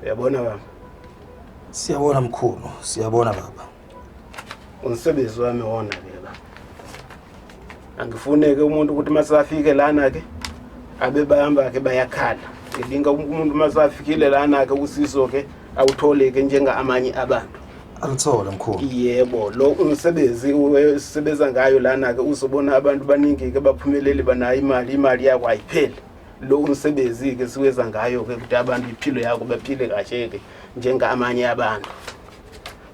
Uyabona baba? Siyabona mkhulu, siyabona baba. Umsebenzi wami wona ke baba. Angifuneke umuntu ukuthi masafike lana ke abe bahamba ke bayakhala. Ngidinga umuntu masafikile lana ke usizo ke awuthole ke njenga amanye abantu. Alithole mkhulu. Yebo, lo umsebenzi osebenza ngayo lana ke uzobona abantu baningi ke baphumelele banayo imali, imali yakho ayipheli. Lo umsebenzi ke siweza ngayo ke ukuthi abantu iphilo yakho baphile kahle ke njengamanye abantu.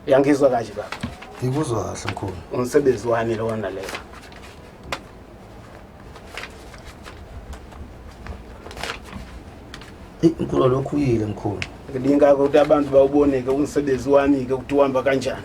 Uyangizwa kanje baba? Ngikuzwa kahle mkhulu. Umsebenzi wami lona leyo. Eyi mkhulu lokhu uyile mkhulu. Ngidinga ukuthi abantu bawubone ke umsebenzi wami ke ukuthi uhamba kanjani.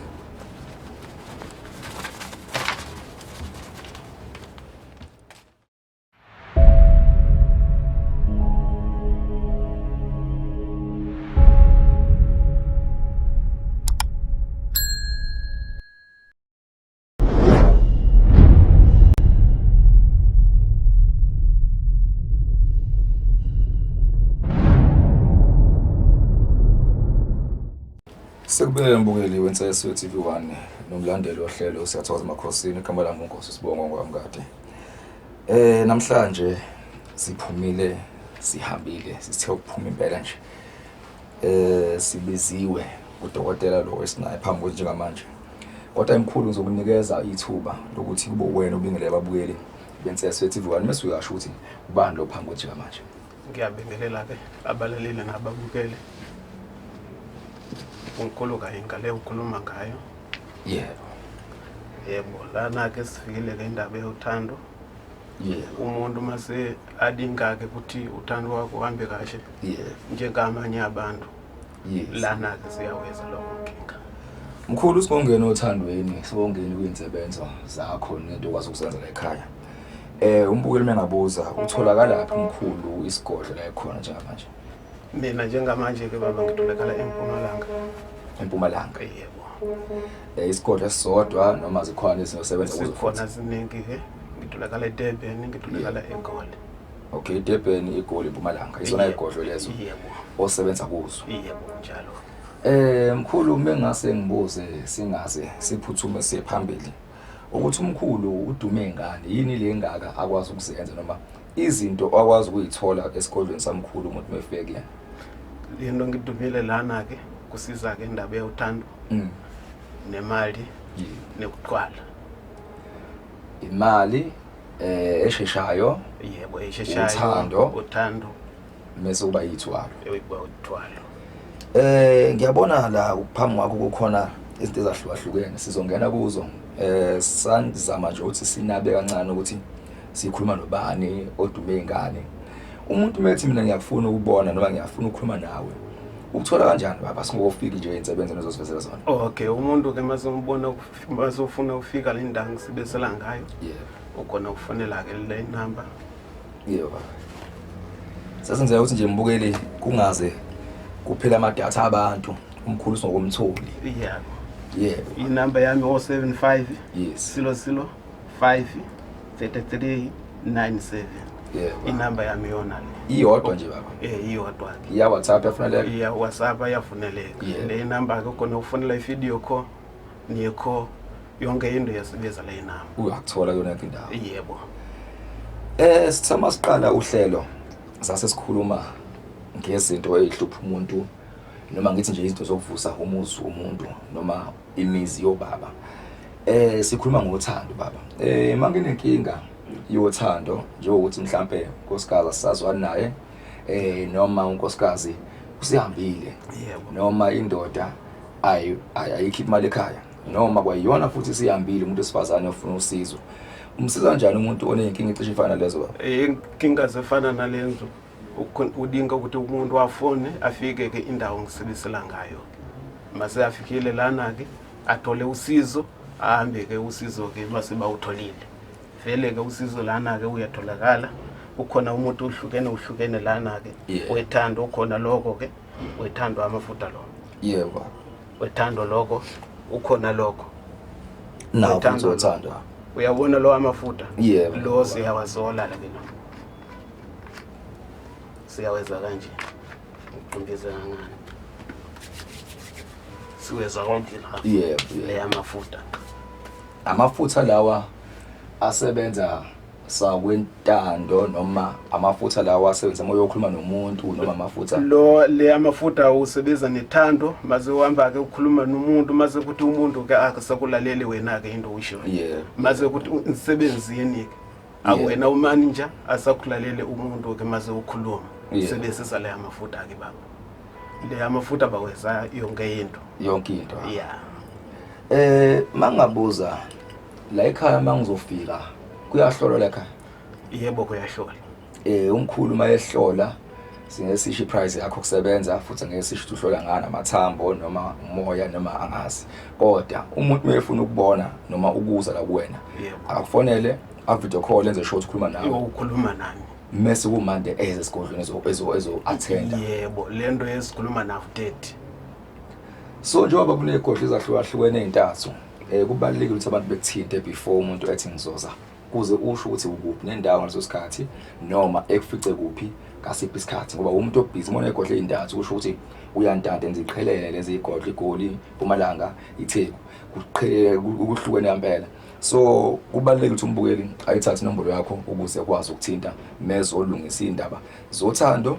Sekubele mbukeli wenseso TV1 nomlandeli wohlelo siyathokoza emakhosini igama lami uNkosi Sibongo ngwamkade. Namhlanje siphumile sihambile sithe ukuphuma impela nje. Sibiziwe udokotela lo esinaye phambi kwethu njengamanje. Kodwa emkhulu ngizokunikeza ithuba lokuthi kube uwena obingelele ababukeli benseso TV1 mase uyasho ukuthi ubani lo phambi kwethu njengamanje. Ngiyabingelela ke abalaleli nababukeli. Unkulu kayinga le ukhuluma ngayo. Yebo. Yebo, lana ke sifikile ke indaba yothando. Yebo. Umuntu mase adinga ke ukuthi uthando wakho uhambe kahle. Yebo. Njengamanye abantu. Yes. Lana ke siyaweza lokho nkinga. Mkhulu sibongene othandweni, sibongene kwinsebenzo zakho nento okwazi ukuzenza la ekhaya. Umbukeli mengabuza utholakala phi mkhulu isigodlo la ekhona njengamanje? Mina njengamanje ke baba ngitholakala eMpumalanga. EMpumalanga. Yebo. Isigodlo esisodwa noma zikhona ezinye osebenza kuzo futhi? Zikhona ziningi ke. Ngitholakala eDurban, ngitholakala eGoli. Okay, Durban, iGoli, eMpumalanga. Izona igodlo lezo. Yebo. Osebenza kuzo. Yebo, njalo. Mkhulu mengase ngibuze singaze siphuthume siye phambili. Ukuthi umkhulu udume ngani? Yini le ngaka akwazi ukuzenza noma izinto akwazi ukuyithola esigodlweni samkhulu umuntu mefike kuyena? Lento ngidumile lana ke kusiza ke indaba yothando. Nemali. Nekuthwala. Imali esheshayo. Yebo, esheshayo. Uthando. Uthando. Mase kuba yithwalo. Yebo, uthwalo. Ngiyabona la phambi kwakho kukhona izinto ezahlukahlukene sizongena kuzo. Sandizama nje ukuthi sinabe kancane ukuthi sikhuluma nobani odume ingane. Umuntu methi mina ngiyafuna ukubona noma ngiyafuna ukukhuluma nawe. Ukuthola kanjani baba singokufika nje insebenzweni ozosivezela zona? Okay, umuntu ke mase umbona masofuna ufika le ndawo ngisebenzela ngayo. Yebo. Ukhona ukufonela ke le number. Yebo baba. Sasenzela ukuthi nje mbukeli kungaze kuphela amadatha abantu umkhulu singokomtholi. Yebo. Yebo. Inamba yami 075 Yes. 00 5 33 97. Yebo. Inamba yami yona le. Iyodwa nje baba. Iyodwa ke. Iya WhatsApp yafuneleka. Iya WhatsApp yafuneleka. Yebo. Le number ke khona ufonela i-video call, niye call yonke into yasebenzisa le number. Uyakuthola yona yonke indawo. Yebo. Sithama siqala uhlelo sase sikhuluma ngezinto ezihlupha umuntu noma ngithi nje izinto zokuvusa umuzi womuntu noma imizi yobaba. Sikhuluma ngothando baba. Manginenkinga yothando njengokuthi mhlambe unkosikazi asazwani naye noma unkosikazi usihambile. Yebo. Noma indoda ayikho imali ekhaya noma kwayiyona futhi sihambile umuntu wesifazane ofuna usizo. Umsiza kanjani umuntu onenkinga ecishe ifana nalezo baba? Inkinga zefana nalezo udinga ukuthi umuntu afone afike ke indawo ngisebenzela ngayo. Mase afikile lana ke athole usizo ahambe ke usizo ke base bawutholile. Vele ke usizo lana ke uyatholakala. Ukhona umuntu ohlukene uhlukene lana ke. Wethando ukhona lokho ke wethando amafutha lo. Yebo. Wethando lokho ukhona lokho. Nawo Wethando futhi uthando. Uyabona lo amafutha? Yebo. Lo siyawazola la ke lo. Siyaweza kanje. Uqimbiza kancane. Siweza konke la. Yebo, yebo. Le amafutha. Amafutha lawa asebenza sakwentando noma amafutha lawa asebenza uma uyokhuluma nomuntu noma amafutha Lo le amafutha usebenza nethando maze uhamba ke ukhuluma nomuntu, maze kuthi umuntu ke akasakulaleli wena ke into usho. Maze kuthi umsebenzini ke akuwena umanager asakulalele umuntu ke maze ukhuluma. Sebenzisa le amafutha ke baba. Le amafutha baweza yonke into. Yonke into. Yeah. Mangabuza la ekhaya mangizofika kuyahlolwa la ekhaya? Yebo, kuyahlola. Umkhulu mayehlola singeke sisho iprice yakho kusebenza, futhi ngeke sisho ukuthi uhlola ngani, amathambo noma umoya noma angazi, kodwa umuntu mayefuna ukubona noma ukuza la kuwena akakufonele, a video call, enze sure ukuthi ukhuluma nawe. Ukhuluma nami. Mase kumande eze esigodlweni ezo attenda. Yebo, lento esikhuluma nawo 30. So njengoba kunegodlo ezahlukahlukene ezintathu, kubalulekile ukuthi abantu bekuthinte before umuntu ethi ngizoza, kuze usho ukuthi ukuphi nendawo ngaleso sikhathi noma ekufice kuphi ngasiphi isikhathi, ngoba umuntu obhizi uma unegodlo ezintathu kusho ukuthi uyantanta enze iqhelele lezi igodlo, iGoli, Mpumalanga, iTheku, kuqhelele ukuhlukene ngempela. So kubalulekile ukuthi umbukeli ayithathe inombolo yakho ukuze akwazi ukuthinta mezolungisa indaba zothando,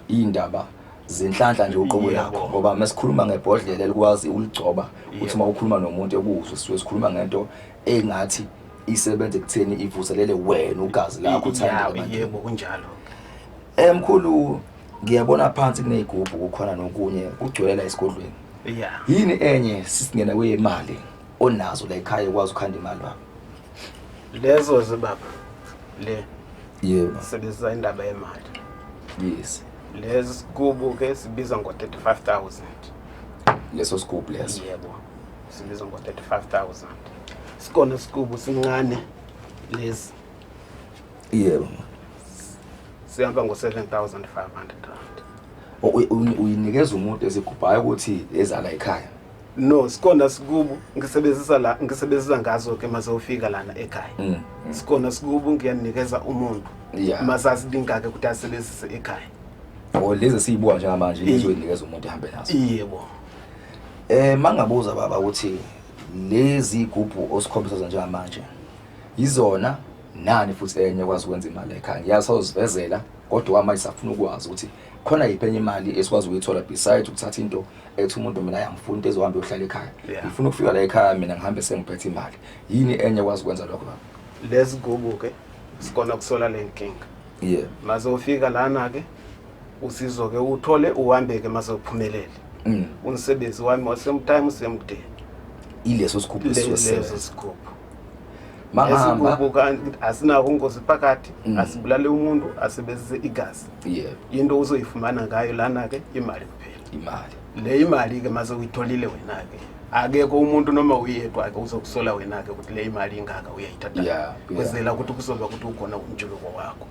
indaba zenhlanhla nje uqobo lakho, ngoba mesikhuluma ngebhodlela elikwazi uligcoba uthi uma ukhuluma nomuntu ekuzwe, sisuke sikhuluma ngento engathi isebenza ekutheni ivuselele wena ugazi lakho uthande abantu. Yebo, kunjalo. Mkhulu, ngiyabona phansi kunezigubhu, kukhona nokunye kugcwele la esigodlweni. Yini enye sisingena kweyemali onazo la ekhaya ekwazi ukukhanda imali baba? Lezo zibaba le. Yebo. Sebenzisa indaba yemali. Yes. Lezi sigubhu ke sibiza ngo 35,000. Leso sigubhu leso. Yebo. Sibiza ngo 35,000. Sikona sigubhu sincane lezi. Yebo. Sihamba ngo 7,500 rand. Uyinikeza umuntu ezigubhayo ukuthi ezala ekhaya? No, sikona sigubu ngisebenzisa la, ngisebenzisa ngazo ke mase ufika lana ekhaya. Sikona sigubu ngiyanikeza umuntu. Masasidinga ke ukuthi asebenzise ekhaya. Oh, lezi siyibuka njengamanje lezi oyinikeza umuntu ehambe nazo. Yebo. Mangabuza baba ukuthi lezi igubhu osikhombisa zona njengamanje izona nani futhi enye ekwazi ukwenza imali ekhaya? Ngiyasozivezela kodwa manje safuna ukwazi ukuthi khona yiphi enye imali esikwazi ukuyithola besides ukuthatha into ethi umuntu mina ayangifuna into ezohamba yohlala ekhaya. Ngifuna ukufika la ekhaya mina ngihambe sengiphethe imali. Yini enye ekwazi ukwenza lokho baba? Lezi gubu ke sikona kusola le nkinga. Mase ufika lana ke usizo ke uthole uhambe ke mase uphumelele. Umsebenzi wami wa same time same day. Ileso sigubhu Leso sigubhu. Mangihamba Lesigubhu asinako ingozi phakathi, asibulale umuntu, asebenzise igazi. Into uzoyifumana ngayo lana ke imali kuphela. Imali. Le imali ke mase uyitholile wena ke. Akekho umuntu noma uyedwa ke uzokusola wena ke ukuthi le imali ingaka uyayithatha. Kwenzela ukuthi kuzoba ukuthi ukhona umjuluko wakho.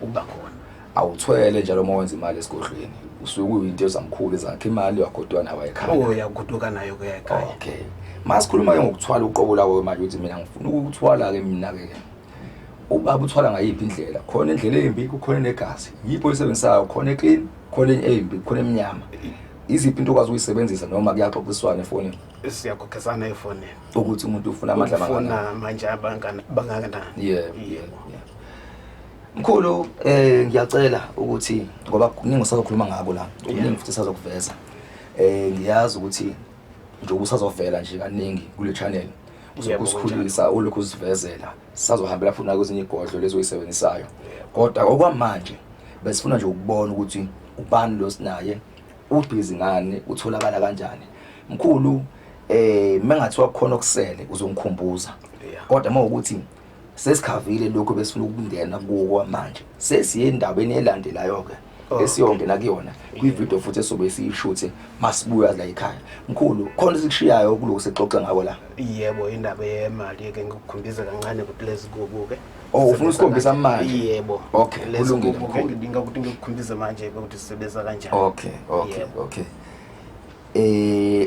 Uba khona. Awuthwele njalo uma wenza imali esigodlweni. Usuke uyinto ezamkhulu ezakhe imali wagoduka nayo ekhaya. Oh, uyagoduka nayo ke ekhaya. Okay. Masikhuluma ke ngokuthwala uqobo lawo manje ukuthi mina ngifuna ukuthwala ke mina ke. Ubaba uthwala ngayiphi indlela? Khona indlela embi, kukhona negazi. Yiphi oyisebenzisayo? Khona eclean, khona embi, khona emnyama. Iziphi into okwazi ukuyisebenzisa noma kuyaxoxiswana efonini? Siyakhokhisana efonini. Ukuthi umuntu ufuna amandla mangakanani? Ufuna amandla bangakanani? Yebo, yebo. Mkhulu, ngiyacela ukuthi ngoba kuningi osazokhuluma ngako la, kuningi futhi esazokuveza. Ngiyazi ukuthi njengoba usazovela nje kaningi kule channel, uzokusikhulisa ulokhu usivezela. Sisazohambela futhi nakwezinye igodlo lezo oyisebenzisayo. Kodwa okwamanje besifuna nje ukubona ukuthi ubani lo sinaye, ubhizi ngani, utholakala kanjani. Mkhulu, mengathiwa kukhona okusele uzongikhumbuza. Kodwa mawukuthi sesikhavile lokho besifuna ukungena kuko manje, sesiye endaweni elandelayo ke esiyongena kuyona kwi-video futhi esobe siyishuthe masibuya la ekhaya. Mkhulu, khona esikushiyayo kuloko sexoxe ngako la? Yebo, indaba yemali ke ngikukhumbiza kancane ukuthi lezi kubu ke. Oh, ufuna usikhombisa manje? Yebo. Okay, Lezi kulungile, kubu ke mkhulu. ngidinga ukuthi ngikukhumbize manje ke ukuthi sisebenza kanjani. Okay, okay, Yebo. okay.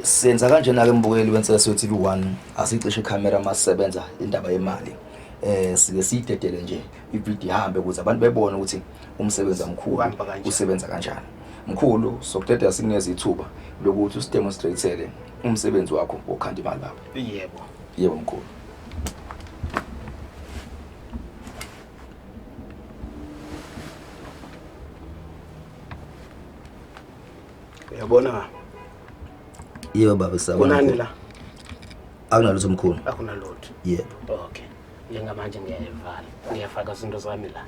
Senza kanjena ke mbukeli weNseleswe TV 1, asicishe ikhamera masisebenza indaba yemali. Sike siyidedele nje ivideo ihambe ukuze abantu bebone ukuthi umsebenzi omkhulu Uhamba kanjani. usebenza kanjani. Mkhulu, sokudeda sikuneze ithuba lokuthi usidemonstratele umsebenzi wakho wokukhanda imali baba. Yebo. Yebo mkhulu. Uyabona? Yebo baba, siyabona. Kunani la? Akunalutho mkhulu. Akunalutho. Yebo. Okay. Njengamanje ngiyayivala. Ngiyafaka izinto zami la.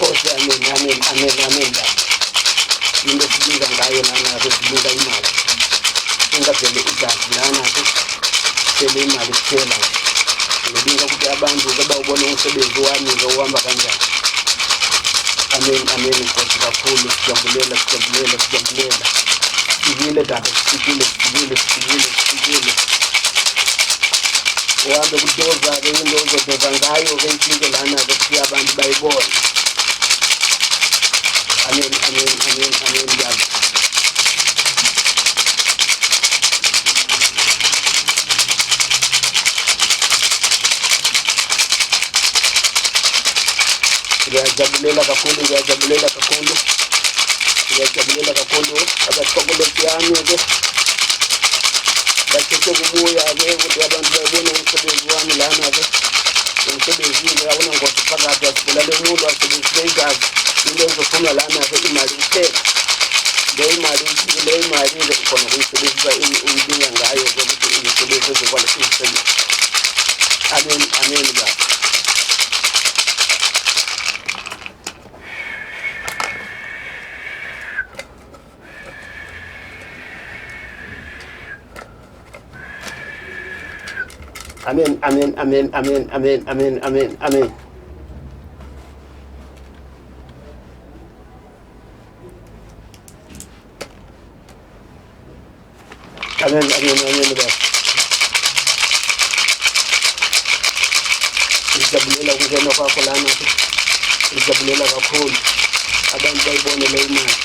Nkosi, amen, amen, amen, amen baba. Into esibiza ngayo lana-ke, sibiza imali. Ingavele igazi lana-ke, sele imali kuphela nje. Ngibika ukuthi abantu-ke bawubone umsebenzi wami-ke uhamba kanjani. Amen, amen, Nkosi kakhulu, sijabulela, sijabulela, sijabulela. Sifikile daba, sifikile, sifikile, sifikile, sifikile. Uhambe kudoza-ke into ozodoza ngayo-ke ifike lana-ke kufike abantu bayibone. Amen, amen, amen, amen baba. Ngiyajabulela kakhulu, ngiyajabulela kakhulu, ngiyajabulela kakhulu. Abachokolate yami-ke bakhethe kubuya-ke ukuthi abantu bayibone umsebenzi wami lana-ke. Umsebenzile, awunangozi phakathi, asibulale umuntu, asebenzise igazi. Into ezophuma lana-ke imali kuphela. Le imali, le imali-ke ukhona ukuyisebenzisa uyibika ngayo-ke ukuthi uyisebenzise ezokwala uyisebenzise. Amen, amen baba. Amen, amen, amen, amen, amen, amen, amen, amen. Amen, amen, amen baba. Ngijabulela ukungena kwakho lana. Ngijabulela kakhulu. Abantu bayibone le imali.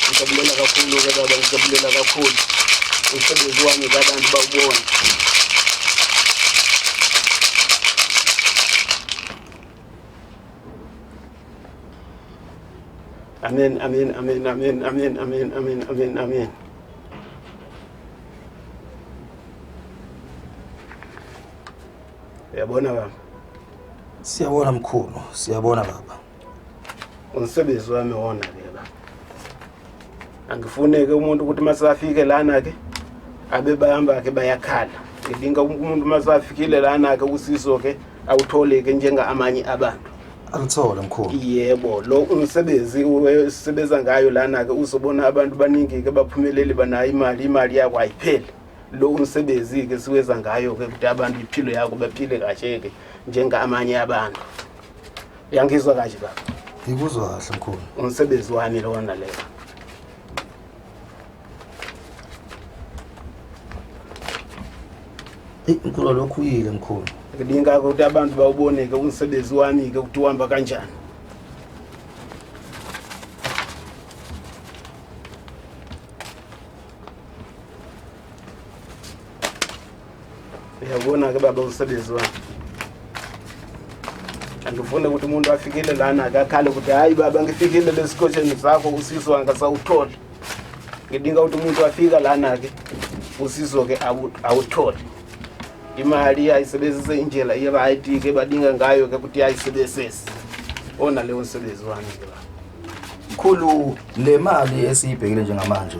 Ngijabulela kakhulu ke baba, ngijabulela kakhulu. Umsebenzi wami abantu bawubone. Amen, amen, amen, amen, amen, amen, amen, amen, amen. Uyabona baba? Siyabona mkhulu, siyabona baba. Umsebenzi wami wona ke baba. Angifuneke umuntu ukuthi masafike lana ke abe bahamba ke bayakhala. Ngidinga umuntu masafikile lana ke usizo ke awuthole ke njenga amanye abantu. Alithole mkhulu. Yebo, lo umsebenzi osebenza ngayo lana ke uzobona abantu baningi ke baphumelele banayo imali, imali yakho ayipheli. Lo umsebenzi ke siweza ngayo ke ukuthi abantu iphilo yakho baphile kahle ke njenga amanye abantu. Uyangizwa kahle baba? Ngikuzwa kahle mkhulu. Umsebenzi wami lona leyo. Eyi mkhulu, lokhu uyile mkhulu. Ngidinga ukuthi abantu bawubone ke umsebenzi wami ke ukuthi uhamba kanjani. Uyabona ke baba umsebenzi wami. Angifuni ukuthi umuntu afikile lana akakhale ukuthi hayi baba ngifikile lesikotsheni sakho usizo angasawutholi. Ngidinga ukuthi umuntu afika lana ke usizo ke awuthole. Imali ayisebenzise indlela i-right ke badinga ngayo ke ukuthi ayisebenzise. Ona leyo msebenzi wami ke baba. Mkhulu, le mali esiyibhekile njengamanje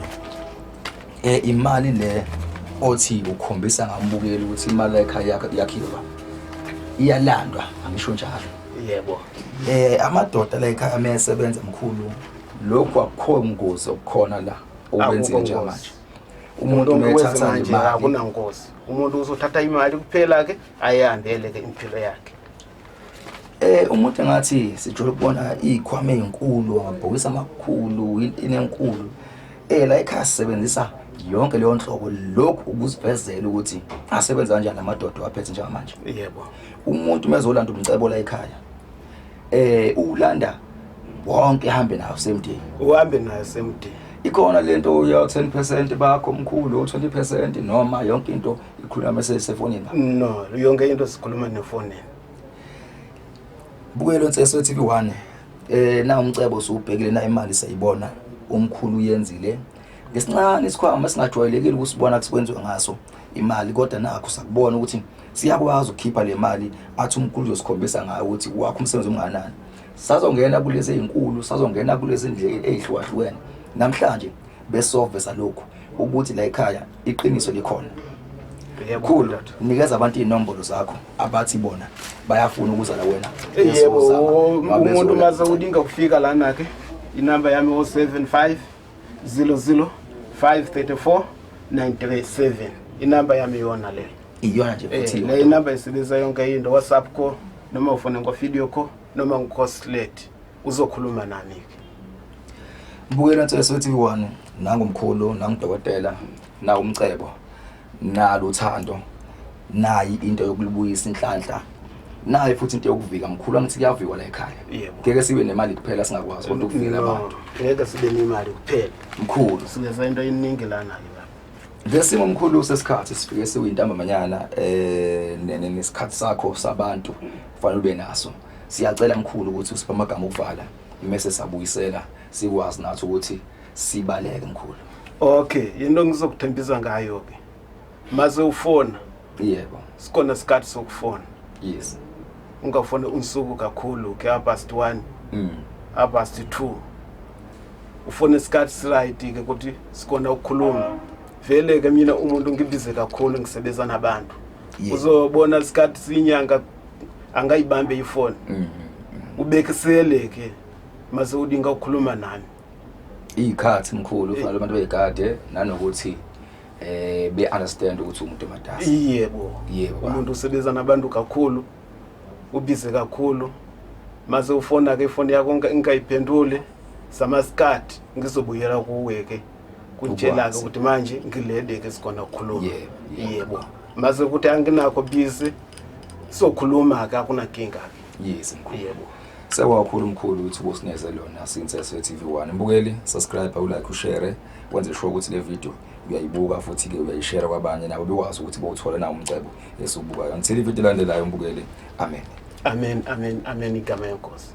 imali le othi ukhombisa ngambukeli ukuthi imali ekhaya yakhiwa baba iyalandwa, angisho njalo? Yebo. Amadoda la ekhaya mesebenza mkhulu, lokhu akukho ngozi okukhona la okwenzile Akukho njengamanje. ngozi. Umuntu Umuntu methatha manje imali akunangozi. Umuntu uzothatha imali kuphela ke ayihambele ke impilo yakhe. Umuntu engathi sijwayele ukubona izikhwama ezinkulu, amabhokisi amakhulu, inenkulu. La ekhaya sisebenzisa yonke leyo nhlobo, lokhu ukusivezela ukuthi asebenza kanjani amadoda waphethe njengamanje. Yebo. Umuntu mezolanda umcebo la ekhaya, ulanda wonke ehambe nayo same day. Uhambe nayo same day. Ikhona lento ya 10% bakho mkhulu, 20% noma yonke into ikhuluma mase sefonini? No, yonke into sikhuluma nefonini. Bukelo Nseso TV 1. Na umcebo usubhekile na imali sayibona umkhulu uyenzile. Ngesincane isikhwama singajwayelekile ukusibona kusikwenziwa ngaso imali, kodwa nakho sakubona ukuthi siyakwazi ukukhipha le mali athi umkhulu uzosikhombisa ngayo ukuthi wakho umsebenzi omnganani. Sazongena kulezi ezinkulu, sazongena kulezi ndlela ezihlukahlukene. Namhlanje besoveza lokhu ukuthi la ekhaya iqiniso likhona. Yebo. Khulu, Mdada. Nikeza abantu iy'nombolo zakho abathi bona bayafuna ukuza la wena. Yebo. Bezozama, Umuntu babezola- mase udinga ukufika lana ke, inamba yami 075 00 534 937, inamba yami yona leyo. Iyona nje futhi Le yodwa. inamba isebenzisa yonke into, WhatsApp call noma ufone ngo video call noma ngo-slate, uzokhuluma nami ke. Mbukelo Nseso TV 1, nangumkhulu, nangudokotela, nawumcebo, nalo uthando, nayi into yokulibuyisa inhlanhla, nayi futhi into yokuvika mkhulu, angithi kuyavikwa la ekhaya? Yebo. Ngeke sibe nemali kuphela singakwazi kodwa ukuvikela No, abantu. Ngeke sibe nemali kuphela. Mkhulu. Singenza into eningi lana ke baba. Ngesimo mkhulu sesikhathi sifike siwuyintambamanyana, nesikhathi sakho sabantu kufanele ube naso. Siyacela mkhulu ukuthi usiphe amagama okuvala mase sabuyisela sikwazi nathi ukuthi sibaleke mkhulu. Okay, into ngizokuthembisa ngayo ke, mase ufona, sikhona isikhathi sokufona. Ungafoni unsuku kakhulu ke, past 1, past 2. Ufone isikhathi si-right ke ukuthi sikhona ukukhuluma. Vele ke mina umuntu ngi-busy kakhulu, ngisebenza nabantu. Uzobona isikhathi sinyanga angayibambe ifoni. Ubekisele ke mase udinga ukukhuluma nami. Iy'khathi mkhulu kufanele abantu bey'gade nanokuthi be-understand ukuthi umuntu ematasa. Yebo. Yebo, baba. Umuntu usebenza nabantu kakhulu, u-busy kakhulu. Mase ufona ke ifoni yakho ngingayiphenduli samasikhathi, ngizobuyela kuwe ke kutshela ke Ukwazi. ukuthi manje ngilede ke sikhona ukukhuluma. Yebo, yebo. Yebo, mase ukuthi anginakho busy, sokhuluma ke, akunakinga ke. Yes mkhulu. Yebo. Siyabonga kakhulu mkhulu ukuthi ubusineze lona siyiNseso TV 1. Mbukeli, subscribe, ulike, ushare, wenze sure ukuthi le video uyayibuka futhi ke uyayishare kwabanye nabo bekwazi ukuthi bowuthola nawo umcebo esiwubukayo. Ngithile ivideo elandelayo mbukeli. Amen. Amen, amen, amen, igama yenkosi.